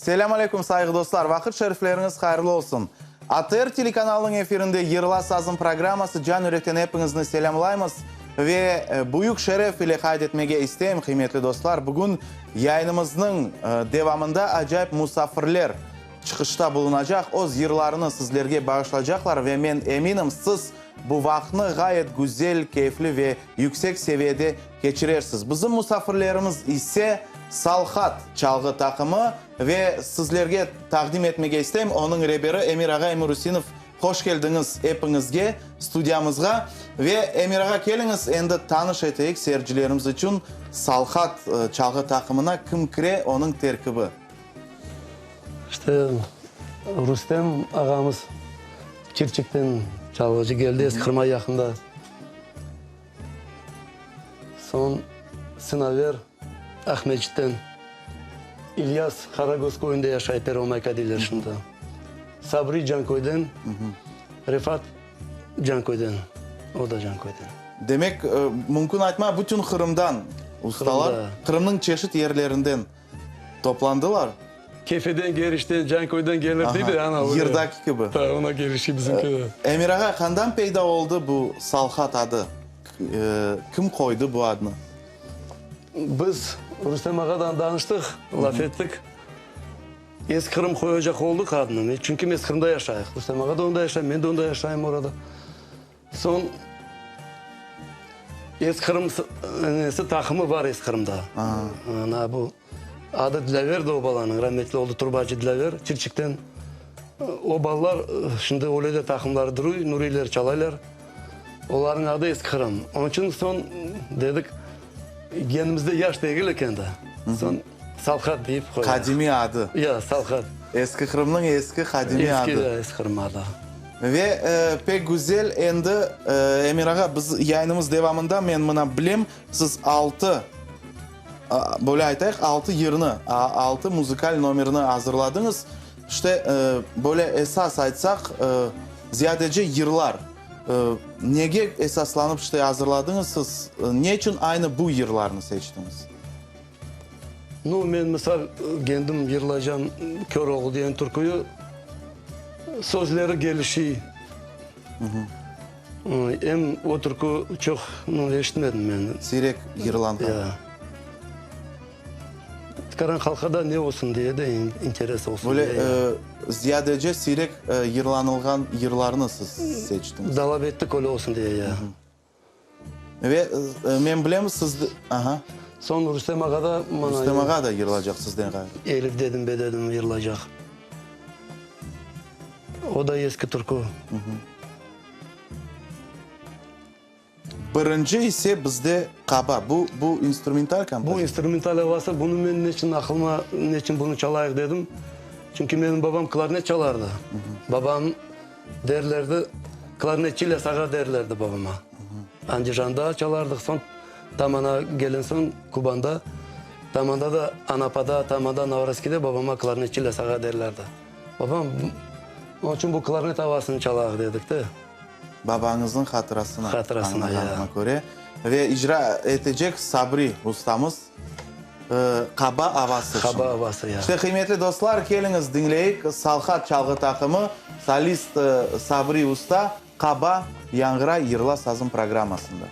Selâm aleyküm, sayğı dostlar! Vaqıt şerifleriñiz hayırlı olsun! ATR telekanalınıñ efirinde Yırla sazım programması can yürekten epiñizni selâmlaymız ve büyük şeref ile qayd etmege isteyim, qıymetli dostlar, bugün yayınımıznıñ devamında acayip musafirler çıqışta bulunacaq, öz yırlarını sizlerge bağışlacaqlar ve men eminim, siz bu vaqıtnı ğayet güzel, keyfli ve yüksek seviyede keçirersiz. Bizim musafirlerimiz ise Salhat çalğı taqımı ve sizlerge taqdim etmege isteyim, onıñ reberi Emir ağa Emirüsinov. Hoş keldiñiz epiñizge studiyamızğa. Ve Emir ağa, keliñiz, endi tanış eteyik seyircilerimiz içün Salhat çalğı taqımına kim kire, onıñ terkibi. İşte, Rustem ağamız Çirçikten çalğıcı geldi, Eskırmay yaqında. Soñ Sinaver Aqmescitten, İlyas Qaragöz köyünde yaşay, Pervomayka deyler şimdi. Sabri Canköyden, Refat Canköyden, o da Canköyden. Demek, mümkün aytma, bütün Qırımdan ustalar, Qırımnıñ çeşit yerlerinden Toplandılar. Kefeden, Gerişten, Canköyden gelir dey de, ana öyle. Yırdaki kibi. Ta, ona kelişi bizimki de. Emir ağa, qandan peyda oldı bu Salhat adı? Kim qoydı bu adnı? Biz Rustem ağadan danıştıq, laf ettik. Eski Qırım qoyacaq oldıq adnı. Çünki biz Qırımda yaşayıq. Rustem ağa da onda yaşay, men de onda yaşayım orada. Soñ Eski Qırım nesi taqımı bar Eski Qırımda. Ana bu adı Dilâverdi o balanıñ, rametli oldı Turbacı Dilâver, Çirçikten. O balalar şimdi öyle de taqımları duruy, Nuriyler çalaylar. Olarnıñ adı Eski Qırım. Onıñ içün soñ dedik, genimizde yaş degil eken de. Soñ Salhat deyip qoydıq. Qadimiy adı. Ya, Salhat. Eski Qırımnıñ eski qadimiy adı. Eski, Eski Qırım adı. Ve pek güzel. Endi, Emir ağa, biz yayınımız devamında, men mına bilem, siz altı, böyle aytayıq, altı yırnı, altı muzıkal nomerni azırladıñız. İşte, böyle esas aytsaq, ziyadece yırlar. Nege esaslanıp işte azırladıñız siz? Ne içün aynı bu yırlarnı seçtiñiz? Nu, men, misal, kendim yırlaycam Köroğlu degen türküyü, sözleri kelişiy. Em o türkü çoq, nu, eşitmedim men. Siyrek yırlanğan. Ya. Tikaran halqqa da ne olsun diye de, interes olsun diye. Böyle ziyadece siyrek yırlanılğan yırlarnı siz seçtiñiz. Dalap ettik öyle olsun diye, ya. Ve men bilem, siz, aha. Soñ Rustem ağa da mana. Rustem ağa da yırlacaq sizden ğayrı. Elif dedim, be dedim yırlacaq. O da eski türkü. Birinci ise bizde qaba. Bu, bu instrumental kompozit. Bu instrumental avası. Bunı men neçün aqlıma, neçün bunı çalayıq dedim. Çünki menim babam klarnet çalardı. Babam Derlerdi, klarnetçi İlyas ağa derlerdi babama. Andijanda çalardıq, soñ Tamana kelgen soñ Kubanda, Tamanda da Anapada, Tamanda Novorossiyskide babama klarnetçi İlyas ağa derlerdi. Babam, onıñ içün bu klarnet avasını çalaq dedik de. Babañıznıñ hatırasına, añlağanıma köre. Ve icra etecek Sabri ustamız. Qaba avası. Qaba avası, ya. İşte, qıymetli dostlar, keliñiz, diñleyik, Salhat çalğı taqımı, solist Sabri usta, Qaba yañğıray yırla sazım programmasında.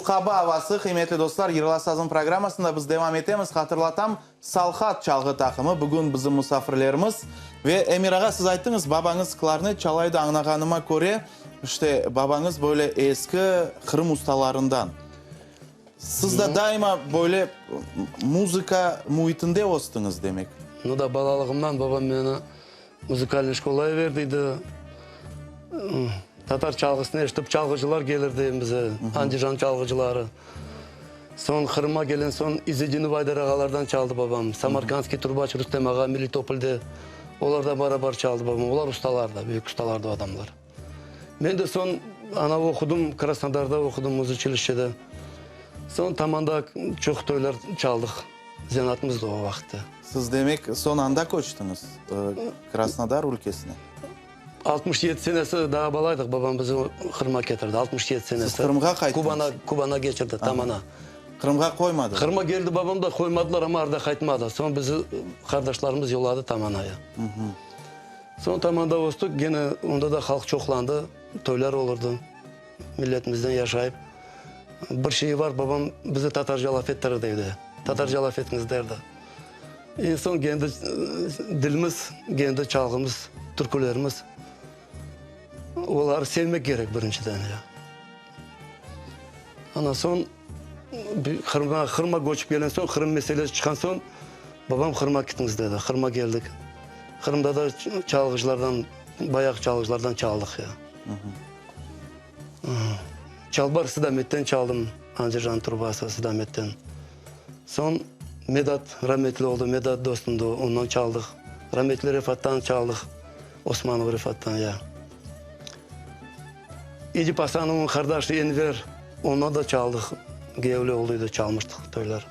Qaba avası, qıymetli dostlar, Yırla sazım programmasında biz devam etemiz. Hatırlatam, Salhat çalğı taqımı bugün bizim musafirlerimiz. Ve Emir ağa, siz ayttıñız, babañız klarnet çala edi, añlağanıma köre, işte, babañız böyle eski Qırım ustalarından. Siz da daima böyle muzıka müitinde östiñiz, demek. Nu da, balalığımdan babam meni Muzıkalnıy şkolaya berdiydi. Tatar çalğısını eşitip, çalğıcılar kelirdi em bize, Andijan çalğıcıları. Soñ Qırımğa kelen soñ İzedinov Aydar ağalardan çaldı babam. Samarkandskiy trubaç Rustem ağa Melitopolde, olardan barabar çaldı babam. Olar ustalar da, büyük ustalardı o adamlar. Men de soñ ana oqudım, Krasnodarda oqudım muzuçilişçede. Soñ Tamanda çoq toylar çaldıq. Zenaatımız da o vaqıtta. Siz demek soñ anda köçtiñiz, Krasnodar ülkesine? 67 senesi daa balaydıq, babam bizi Qırımğa ketirdi, 67 senesi. Siz Qırımğa qayttıñız? Kubana, Kubana keçirdi, Tamana. Qırımğa qoymadılar? Qırımğa keldi babam da, qoymadılar, amma arda qaytmadı. Soñ bizi qardaşlarımız yolladı Tamanaya. Soñ Tamanda östük, gene onda da halq çoqlandı, toylar olurdı. Milletimizden yaşayıp, bir şeyi bar, babam bizi tatarca laf ettirirdi evde. Tatarca laf etiñiz derdi. Eñ soñ kendi dilimiz, kendi çalğımız, türkülerimiz, oları sevmek kerek birinciden ya. Ondan soñ Qırımğa, Qırımğa köçip kelgen soñ, Qırım meselesi çıqqan soñ, babam Qırımğa ketiñiz dedi. Qırımğa keldik. Qırımda da çalğıcılardan, bayağı çalğıcılardan çaldıq ya. Çalbar Sıdametten çaldım, Andijan trubası Sıdametten. Soñ Medat rametli oldı, Medat dostumdı, ondan çaldıq. Rametli Refattan çaldıq, Osmanov Refattan, ya. Edip Asanovnıñ qardaşı Enver, ondan da çaldıq, kiyevli olduydı, çalmıştıq toylar.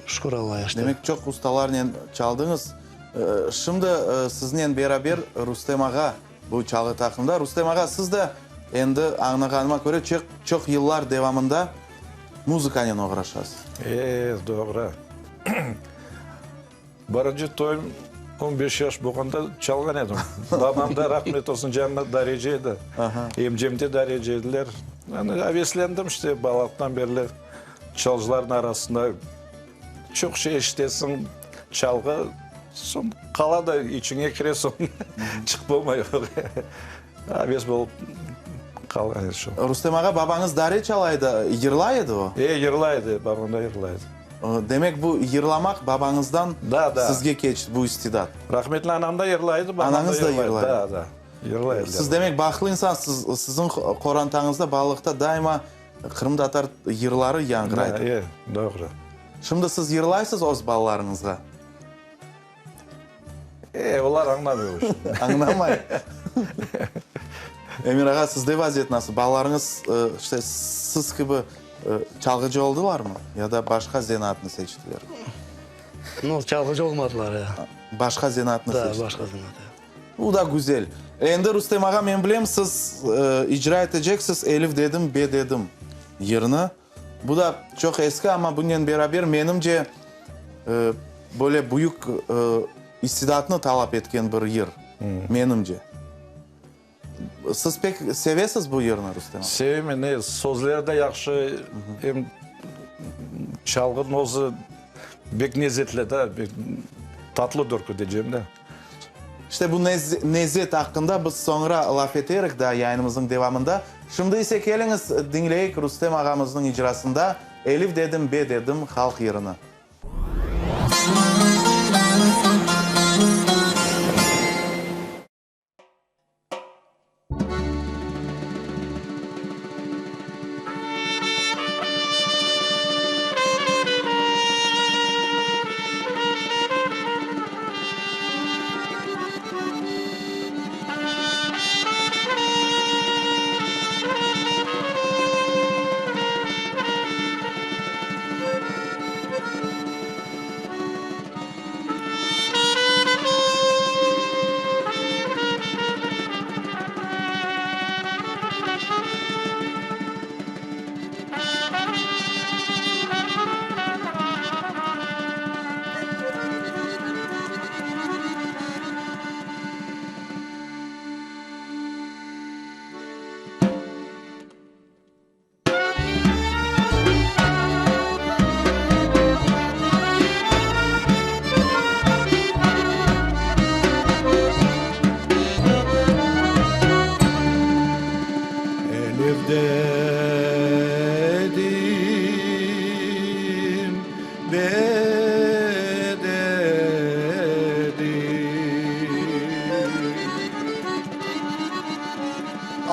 Şükür Allaya işte. Demek, çoq ustalarnen çaldıñız. Şimdi siznen beraber Rustem ağa Bu çalğı taqımda. Rustem ağa, siz de endi, añlağanıma köre, çoq, çoq yıllar devamında muzıkanen oğraşasız. E, doğru. Birinci toyum on beş yaş bolğanda çalğan edim. Babam da, rahmet olsun, canına darece edi. Emcem de darece ediler. Yani aveslendim işte, balalıqtan berli çalğıcılarnıñ arasında. Çoq şey eşitesiñ, çalğı, soñ qala da içiñe kire, soñ çıqıp olmay. Aves bolıp qalğan edi şu. Rustem ağa, babañız dare çala edi, yırlay edi o? E, yırlay edi, babam da yırlay edi. Demek, bu yırlamaq babañızdan sizge keçti, bu istidat. Rahmetli anam da yırlay edi, babam da Anañız da yırlay edi. Da, da, yırlay ediler. Siz, demek, bahtlı insansız, siziñ qorantañızda balalıqta daima Qırımtatar yırları yañğıraydı. E, doğru. Şimdi siz yırlaysız öz balalarıñızğa? E, olar añlamay o işni. Añlamay. Emir ağa, sizde vaziyet nasıl? Balalarıñız, işte, siz kibi çalğıcı oldılarmı? Ya da başqa zenaatnı seçtiler? No, çalğıcı olmadılar, ya. Başqa zenaatnı seçtiler. Da, başqa zenaat, ya. Bu da güzel. Endi, Rustem ağa, men bilem, siz icra eteceksiz Elif dedim, be dedim yırını. Bu da çoq eski, amma bunen beraber, menimce, böyle büyük istidatnı talap etken bir yır, menimce. Siz pek sevesiz bu yırnı, Rustem ağa? Sevem, e, sözleri de yahşı, em çalğınıñ özü bek nezetli da, bek tatlı türkü deycem de. İşte bu nezet aqqında biz soñra laf eterik daa yayınımıznıñ devamında. Şimdi ise keliñiz, diñleyik Rustem ağamıznıñ icrasında Elif dedim, be dedim halq yırını.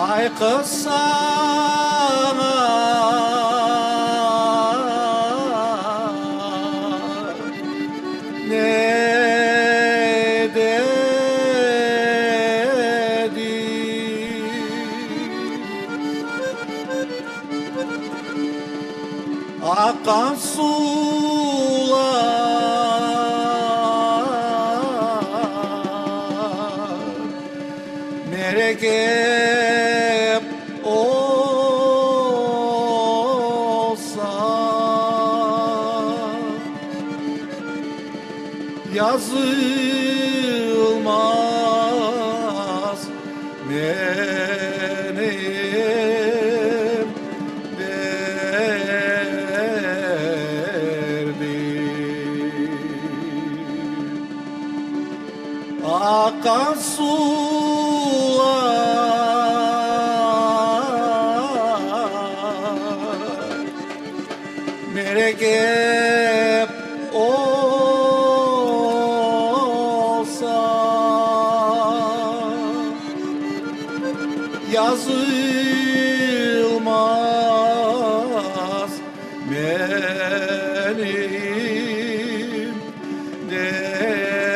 Ay qız saña ne dedi? Aqqan suvlar Merekep olsa, Yazılmaz menim derdim. Aqqan suvlar merekep olsa, Yazılmaz menim derdim.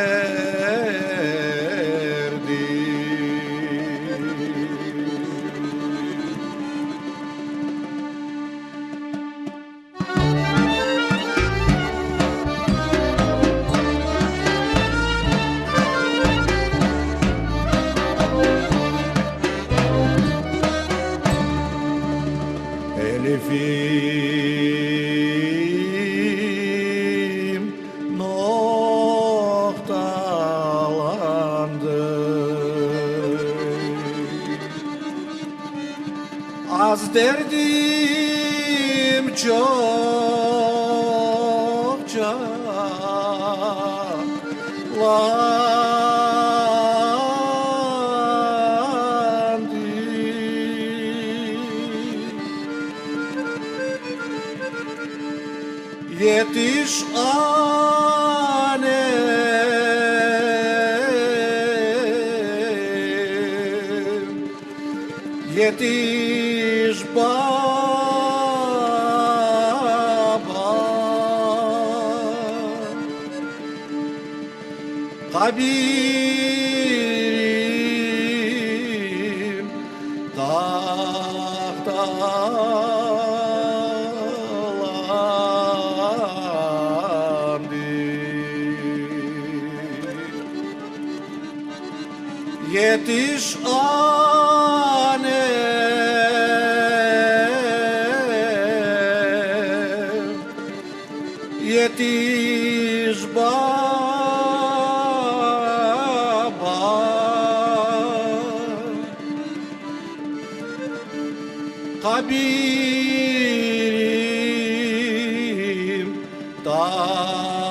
Elifim noqtalandı. Az derdim çoqça landı. Yetiş anem, yetiş babam, Qabirim tahtalandı. Yetiş anem, yetiş babam, Qabirim tahtalandı.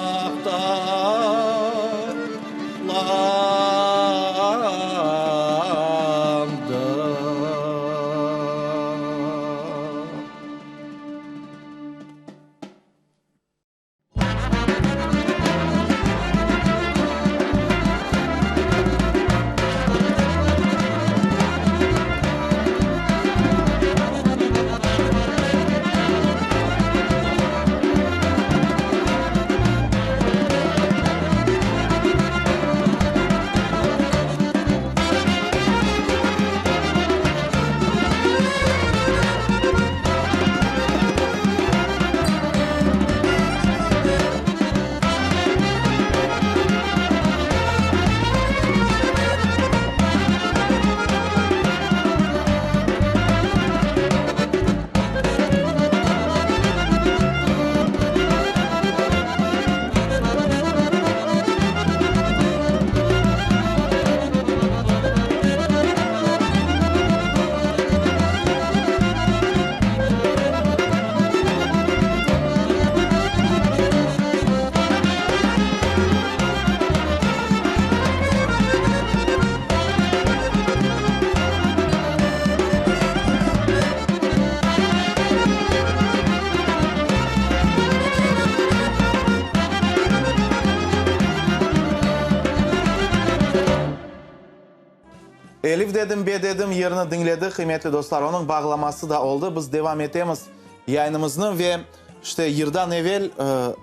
Elif dedim, be dedim yırnı diñledik, qıymetli dostlar, onıñ bağlaması da oldı. Biz devam etemiz yayınımıznı ve işte yırdan evel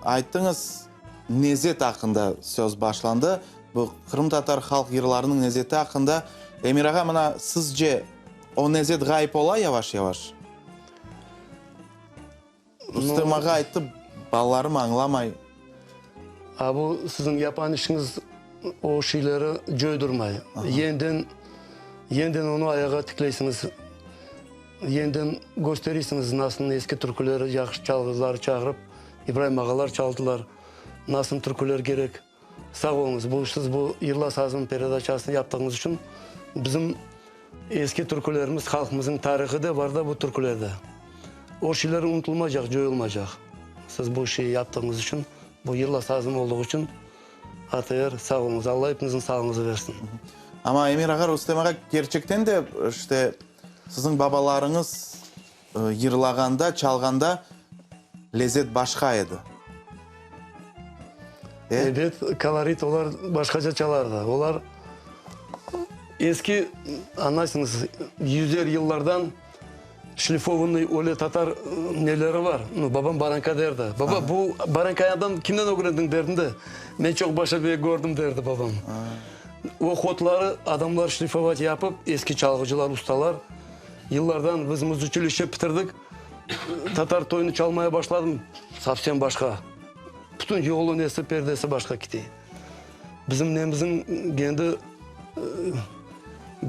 ayttıñız, nezet aqqında söz başlandı. Bu qırımtatar halq yırlarınıñ nezeti aqqında. Emir ağa, mına sizce o nezet ğayıp ola yavaş-yavaş? Rustem ağa ayttı, balalarım añlamay. A bu siziñ yapan işiñiz o şeyleri coydurmay. Yeniden, yeniden onı ayağa tikleysiñiz. Yeniden kösterisiñiz nasıl eski türküleri yahşı çalğıcıları çağırıp, İbraim ağalar çaldılar, nasıl türküler kerek. Sağ oluñız, bu siz bu Yırla sazım peredaçasını yaptığıñız içün. Bizim eski türkülerimiz, halqımızıñ tarihı da bar da bu türkülerde. O şeyler unutılmaycaq, coyulmaycaq. Siz bu şeyi yaptığıñız içün, bu Yırla sazım olduğı içün ATR, sağ oluñız. Alla epimizniñ sağlığımızı versin. Amma Emir ağa, Rustem ağa, kerçekten de, işte, siziñ babalarıñız Yırlağanda, çalğanda lezet başqa edi. E? Ebet, kolorit olar başqaca çalardı. Olar eski, añlaysıñız, yüzer yıllardan şlifovannıy öyle tatar neleri bar. Nu, babam baranka derdi. Baba, bu barankayadan kimden ögrendiñ derdim de, men çoq başa bey kördim derdi babam. O hodları adamlar şlifovat yapıp, eski çalğıcılar, ustalar, Yıllardan biz muzuçilişçe bitirdik, tatar toyunı çalmaya başladım, sovsem başqa. Bütün yolu, nesi, perdesi başqa kite. Bizim nemizin kendi,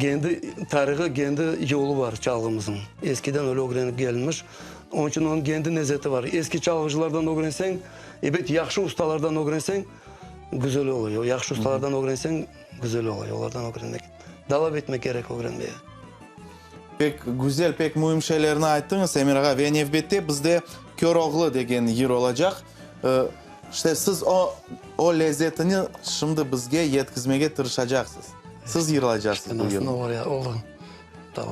kendi tarihı, kendi yolu bar çalğımızın. Eskiden öyle ögrenip kelinmiş. Onıñ içün onıñ kendi nezeti bar. Eski çalğıcılardan ögrenseñ, ebet, yahşı ustalardan ögrenseñ, güzel oluyor. Yahşı ustalardan ögrenseñ, güzel oluyor. Olardan ögrenmek, talap etmek kerek ögrenmeye. Pek güzel, pek müim şeylerni ayttıñız, Emir ağa. Ve nevbette bizde Köroğlu degen yır olacaq. İşte, siz o, o lezetini şimdi bizge yetkizmege tırışacaqsız. Siz yırlaycaqsız bu yırnı.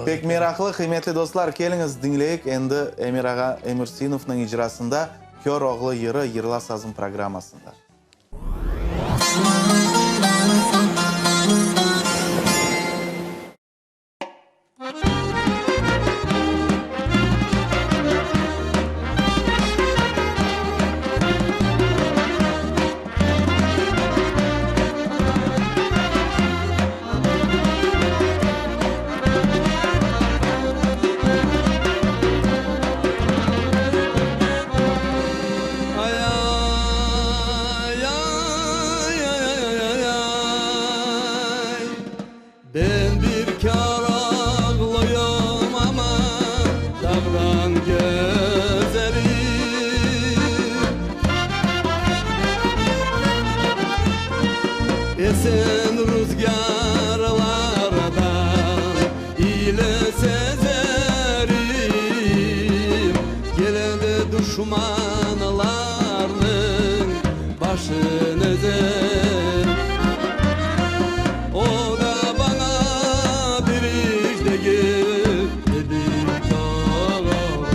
Pek meraqlı, qıymetli dostlar, keliñiz, diñleyik endi Emir ağa Emirsinovnıñ icrasında Köroğlu yırı Yırla sazım programmasında. Ben bir kâr ağlıyım ama dağdan gezerim. Esen ruzgârlardan ile sezerim. Geledi duşmanlarnıñ başın ezerim. O da bana bir iş degil, dedi Köroğlu,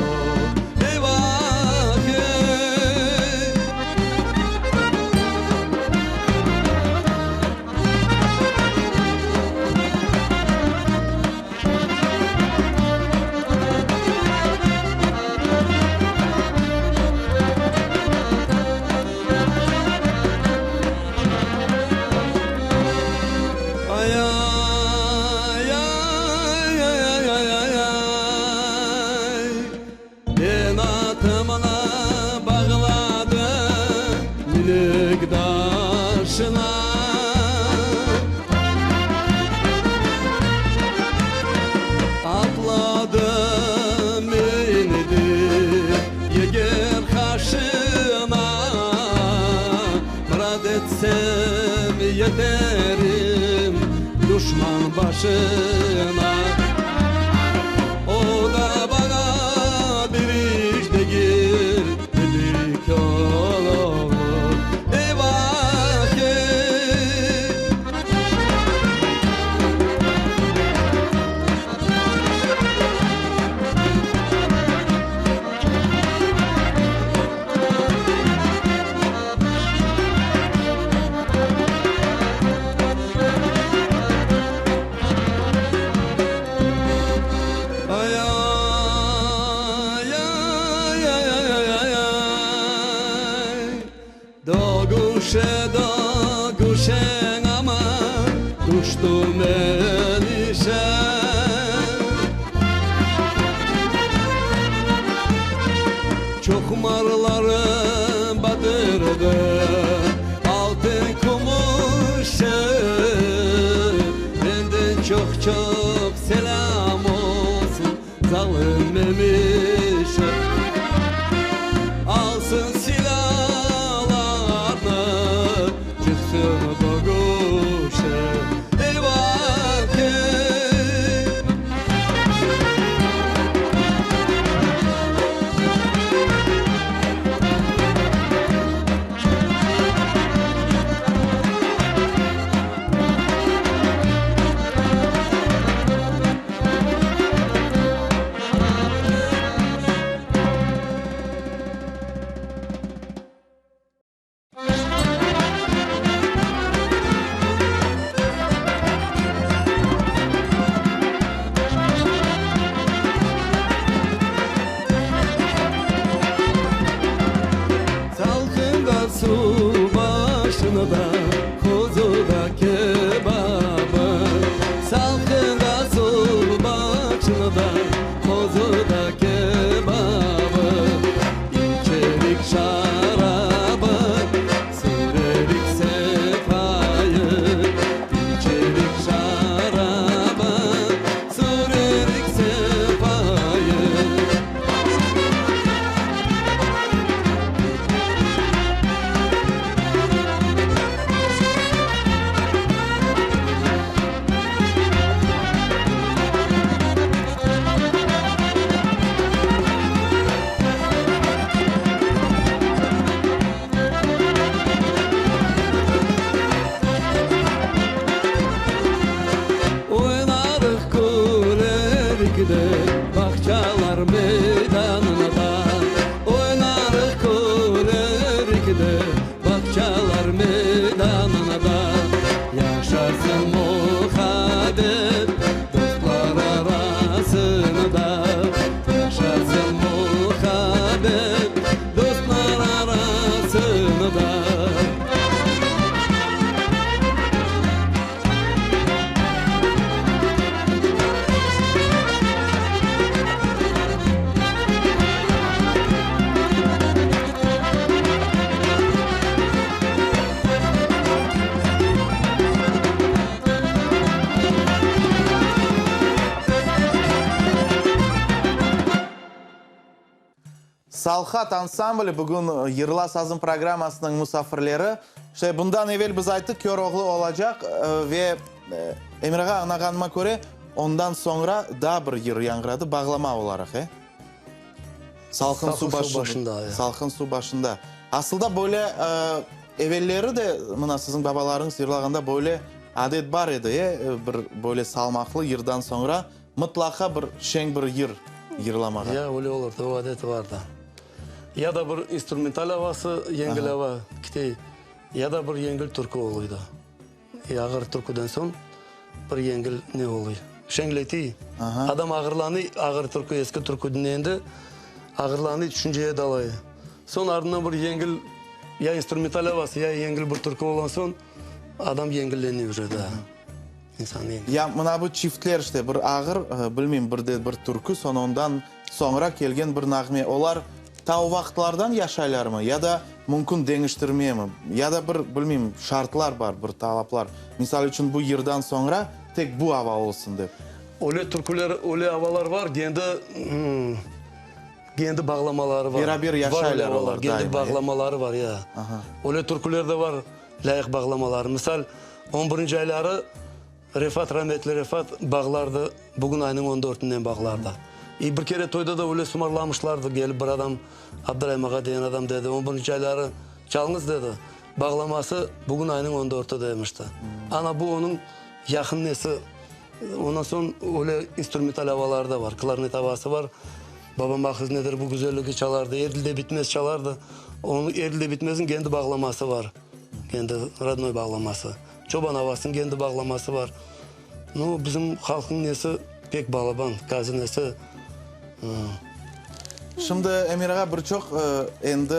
Eyvah, ey! Ay-ay-ay-ay-ay-ay, Ben atımnı bağladım milik taşına. Atladım, mindim yeger qaşına, Murad etsem yeterim duşman başına. O da bana bir iş degil, dedi Köroğlu, Eyvah, ey! Çoq-çoq selâm olsun zalım Memişe. Alsın silâlarnı, çıqsın dögüşe. Eyvah, ey! Salqında suv başında, qozuda kebabı. Salqında suv başında, qozuda kebabı. İçerik şarabı, sürerik sefayı. İçerik şarabı, sürerik sefayı. Oynadıq, külerik de bağçalar meydanında. Oynadıq, külerik de bağçalar meydanında. Yaşasın muhabbet dostlar arasında. Yaşasın muhabbet dostlar arasında. Salhat ansambli bugün Yırla sazım programmasınıñ musafirleri. İşte, bundan evel biz ayttıq, Köroğlu olacaq ve, Emir ağa, añlağanıma köre, ondan soñra daa bir yır yañğıradı, bağlama olaraq, e? Salqın suv başında. Salqın suv başında. Asılda böyle evelleri de, mına siziñ babalarıñız yırlağanda böyle adet bar edi, e? Bir böyle salmaqlı yırdan soñra mıtlaqa bir şeñ bir yır yırlamağa. Ya, öyle olurdı, o adet vardı. Ya da bir instrumental avası, yengil ava kitey, ya da bir yengil türkü oluydı. Ağır türküden soñ bir yengil ne oluy, şeñletiy. Adam ağırlanıy, ağır türkü, eski türkü diñlendi, ağırlanıy, tüşünceye dalay. Soñ ardından bir yengil ya instrumental avası, ya yengil bir türkü olğan soñ adam yengilleniy uje da. İnsan yengil. Ya mına bu çiftler işte, bir ağır, bilmeyim, bir de bir türkü, soñ ondan soñra kelgen bir nağme, olar Ta o vaqıtlardan yaşaylarmı ya da mümkün deñiştirmemi, ya da bir, bilmeyim, şartlar bar, bir talaplar, misal içün, bu yırdan soñra tek bu ava olsun dep? Öyle türküler, öyle avalar bar, kendi, kendi bağlamaları bar. Beraber yaşaylar olar daima, Kendi bağlamaları bar, ya. Öyle türküler de bar, lâyıq bağlamaları. Misal, on birinci ayları Refat, rametli Refat bağlardı, bugün aynıñ on dörtünden bağlardı. İ bir kere toyda da öyle sımarlamışlardı, kelip bir adam, Abduraim ağa degen adam dedi, on birinci ayları çalıñız dedi, bağlaması bugün aynıñ on dörtü demişti. Ana bu onıñ yaqın nesi, ondan soñ öyle instrumental avaları da bar, klarnet avası bar. Babam ahız nedir bu güzelligi çalardı, Edil de bitmez çalardı. Onıñ Edil de bitmezniñ kendi bağlaması bar, kendi rodnoy bağlaması. Çoban avasınıñ kendi bağlaması bar. Nu, bizim halqnıñ nesi pek balaban, qazinesi. Şimdi, Emir ağa, bir çoq endi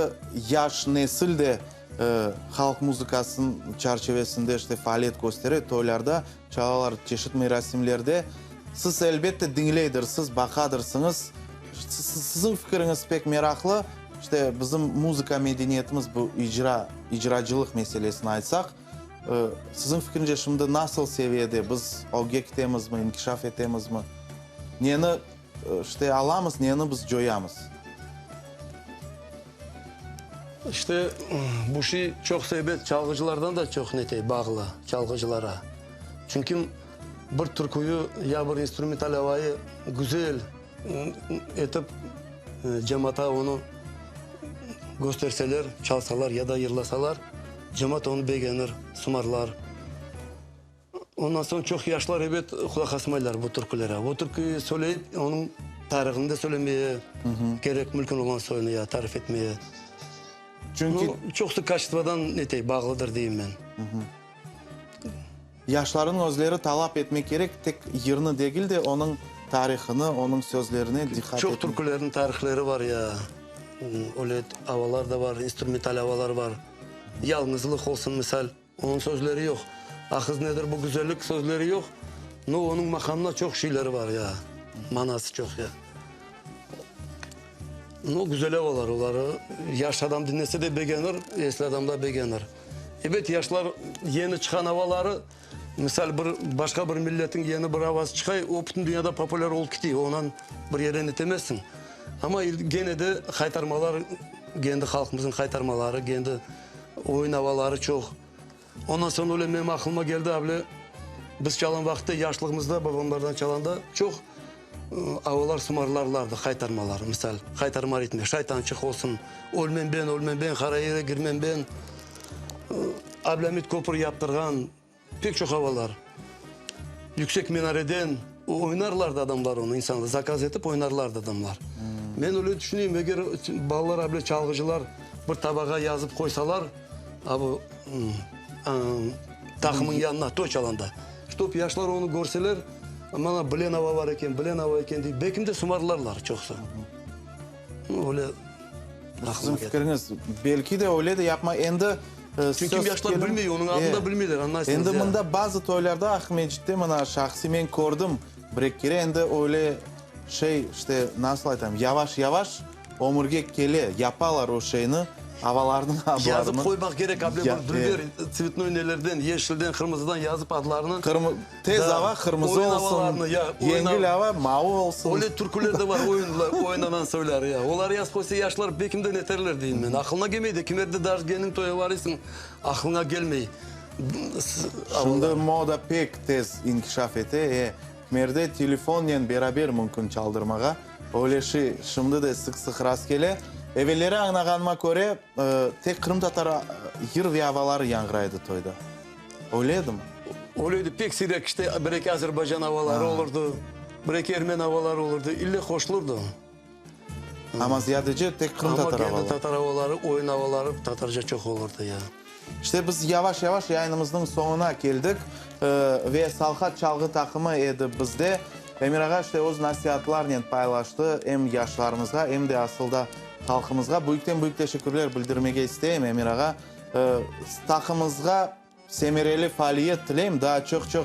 yaş nesil de halq muzıkasınıñ çerçivesinde işte faaliyet köstere, toylarda çalalar, çeşit merasimlerde. Siz, elbette, diñleydirsiz, baqadırsıñız. Siziñ fikiriñiz pek meraqlı. İşte, bizim muzıka medeniyetimiz, bu icra, icracılıq meselesini aytsaq. Siziñ fikrince şimdi nasıl seviyede, biz ögge kitemizmi, inkişaf etemizmi? Neni, işte, alamız, neni biz coyamız? İşte, bu şey çoqsa ebet çalğıcılardan da çoq netey, bağlı, çalğıcılara. Çünki bir türküyü ya bir instrumental avayı güzel etip cemaata onı kösterseler, çalsalar ya da yırlasalar, cemaat onı begenir, sımarlar. Ondan soñ çoq yaşlar ebet qulaq asmaylar bu türkülere. Bu türküyi söyleyip, onıñ tarihını da söylemeye kerek, mümkün olğan soyunı ya tarif etmeye. Çünki. Çoqusı kaçestvodan netey, bağlıdır deyim men. Yaşlarnıñ özleri talap etmek kerek, tek yırnı degil de, onıñ tarihını, onıñ sözlerine diqqat Çoq türkülerniñ tarihleri bar ya, öyle avalar da bar, instrumental avalar bar. Yalñızlıq olsun, misal, onıñ sözleri yoq. Ahız nedir bu güzellik sözleri yoq, no onıñ maqamına çoq şeyleri bar ya, manası çoq ya. No güzel avalar olar, yaş adam diñlese de begenir, esli adam da begenir. Ebet, yaşlar yeni çıqan avaları, misal, bir başqa bir milletniñ yeni bir avası çıqay, o bütün dünyada populâr olıp kete, onan bir yere netemezsiñ. Amma gene de qaytarmalar, kendi halqımıznıñ qaytarmaları, kendi oyun avaları çoq. Ondan soñ öyle menim aqlıma keldi, avle biz çalan vaqıtta, yaşlığımızda babamlardan çalanda çoq Avalar sımarlarlardı, qaytarmalar, misal, qaytarma ritmi, Şaytançıq olsun, Ölmem ben, ölmem ben, qara yere girmem ben, Ablâmit köpür yaptırğan, pek çoq avalar. Yüksek minareden oynarlardı adamlar onı, insanlar, zakaz etip oynarlardı adamlar. Men öyle tüşüneyim, eger balalar able çalğıcılar bir tabağa yazıp qoysalar, a bu taqımıñ yanına, toy çalanda, ştob yaşlar onı körseler, Mana bilen ava bar eken, bilen ava eken deyip, belkim de sımarlarlar çoqsa. Öyle Siziñ fikiriñiz, belki de öyle de yapma. Endi Çünki yaşlar bilmey, onıñ adını da bilmeyler, añlaysıñız. Endi mında bazı toylarda Aqmescitte mına şahsiy men kördim bir-eki kere, endi öyle şey, işte, nasıl aytam, yavaş-yavaş Ömürge kele, yapalar o şeyni, avalarnıñ adlarını. Yazıp qoymaq kerek, able bir dülber tsvetnoy nelerden, yeşilden, qırmızıdan yazıp adlarını. Tez ava qırmızı olsun, yengil ava mavı olsun. Öyle türküler de bar, oynanan soylar ya. Oları yazıp qoysa yaşlar bekim de neterler deyim men. Aqılına kelmey de, kimerde daje kendiñ toya varıysıñ, aqlıña kelmey. Şimdi moda pek tez inkişaf ete, e, kimerde telefonnen beraber mümkün çaldırmağa. Öyle şey şimdi de sıq-sıq rastkele. Evelleri añlağanıma köre, tek qırımtatar yır ve avaları yañğıraydı toyda. Öyle edimi? Öyle edi. Pek siyrek işte bir-eki azerbaycan avaları olurdı, bir-eki ermeni avaları olurdı. İlle qoşulurdı. Amma ziyadece tek qırımtatar avaları. Amma kendi tatar avaları, oyun avaları tatarca çoq olurdı, ya. İşte biz yavaş-yavaş yayınımıznıñ soñuna keldik ve Salhat çalğı taqımı edi bizde. Emir ağa işte öz nasiatlarnen paylaştı em yaşlarımızğa, em de asıl da halqımızğa. Büyükten-büyük teşekkürler bildirmege isteyim, Emir ağa. Taqımızğa Semereli faaliyet tileyim, daa çoq-çoq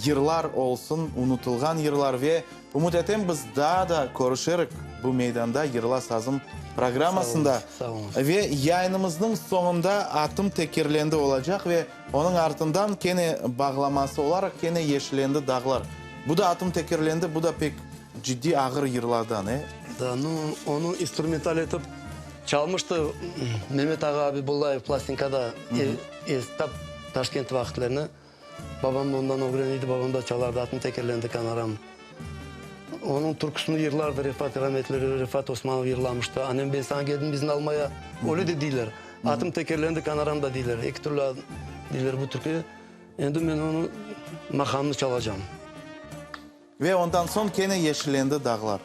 yırlar olsun, unutılğan yırlar ve ümüt etem biz daa da körüşerik bu meydanda Yırla sazım programmasında. Ve yayınımıznıñ soñunda Atım tekerlendi olacaq ve onıñ artından kene bağlaması olaraq kene Yeşilendi dağlar. Bu da Atım tekerlendi, bu da pek ciddiy ağır yırlardan, e? Da, nu, onı instrumental etip Çalmıştı Memet ağa Abibullayev plastinkada tap Taşkent vaqıtlarını. Babam ondan ögreniydi, babam da çalardı, atım tekerlendi kanaram. Onıñ türküsini yırlardı Refat, rametli Refat Osmanov yırlamıştı. Anem ben saña keldim izin almaya, öyle de deyler. Atım tekerlendi kanaram da deyler, eki türlü deyler bu türküye. Endi men onı maqamını çalacam. Ve ondan soñ kene yeşillendi dağlar.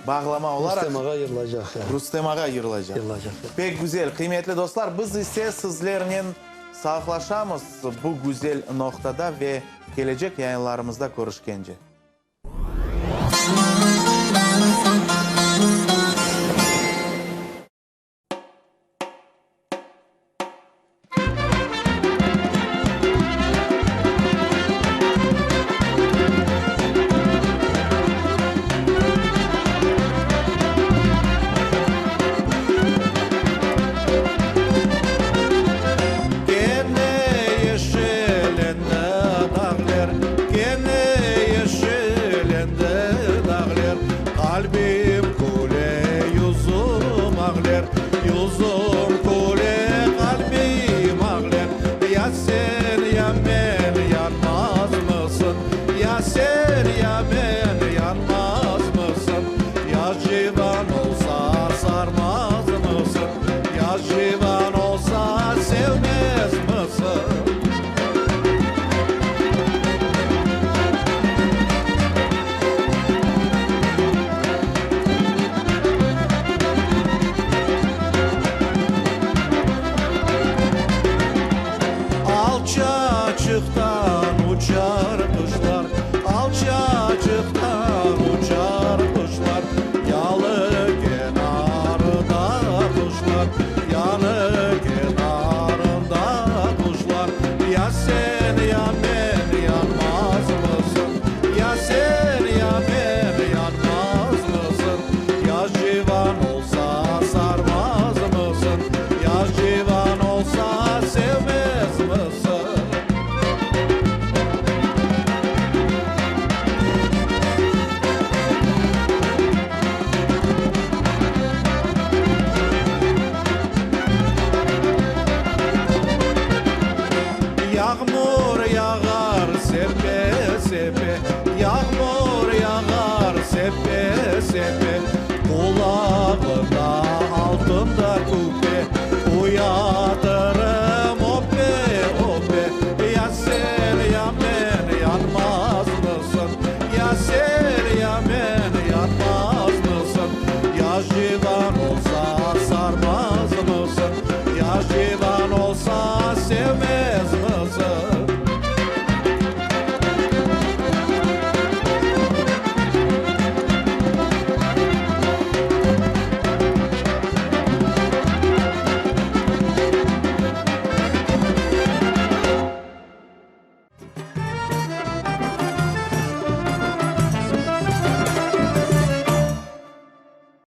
Bağlama olaraq. Rustem ağa yırlaycaq. Rustem ağa yırlaycaq. Yırlaycaq. Pek güzel. Qıymetli dostlar, biz ise sizlernen sağlıqlaşamız bu güzel noqtada ve kelecek yayınlarımızda körüşkence. Kene yeşillendi. ya men yanmazmısın? Ya civan olsa sarmazmısın? Ya civan olsa sevmezmisin? Alçaçıqtan uçar quşlar, Alçaçıqtan uçar quşlar, Yalı kenarında quşlar, Yalı kenarında quşlar. Ya sen, ya men yanmazmısın? Ya sen, ya men yanmazmısın? Ya civan olsa sarmazmısın? Ya civan olsa sevmezmisin? Yağmur yağar sepe-sepe.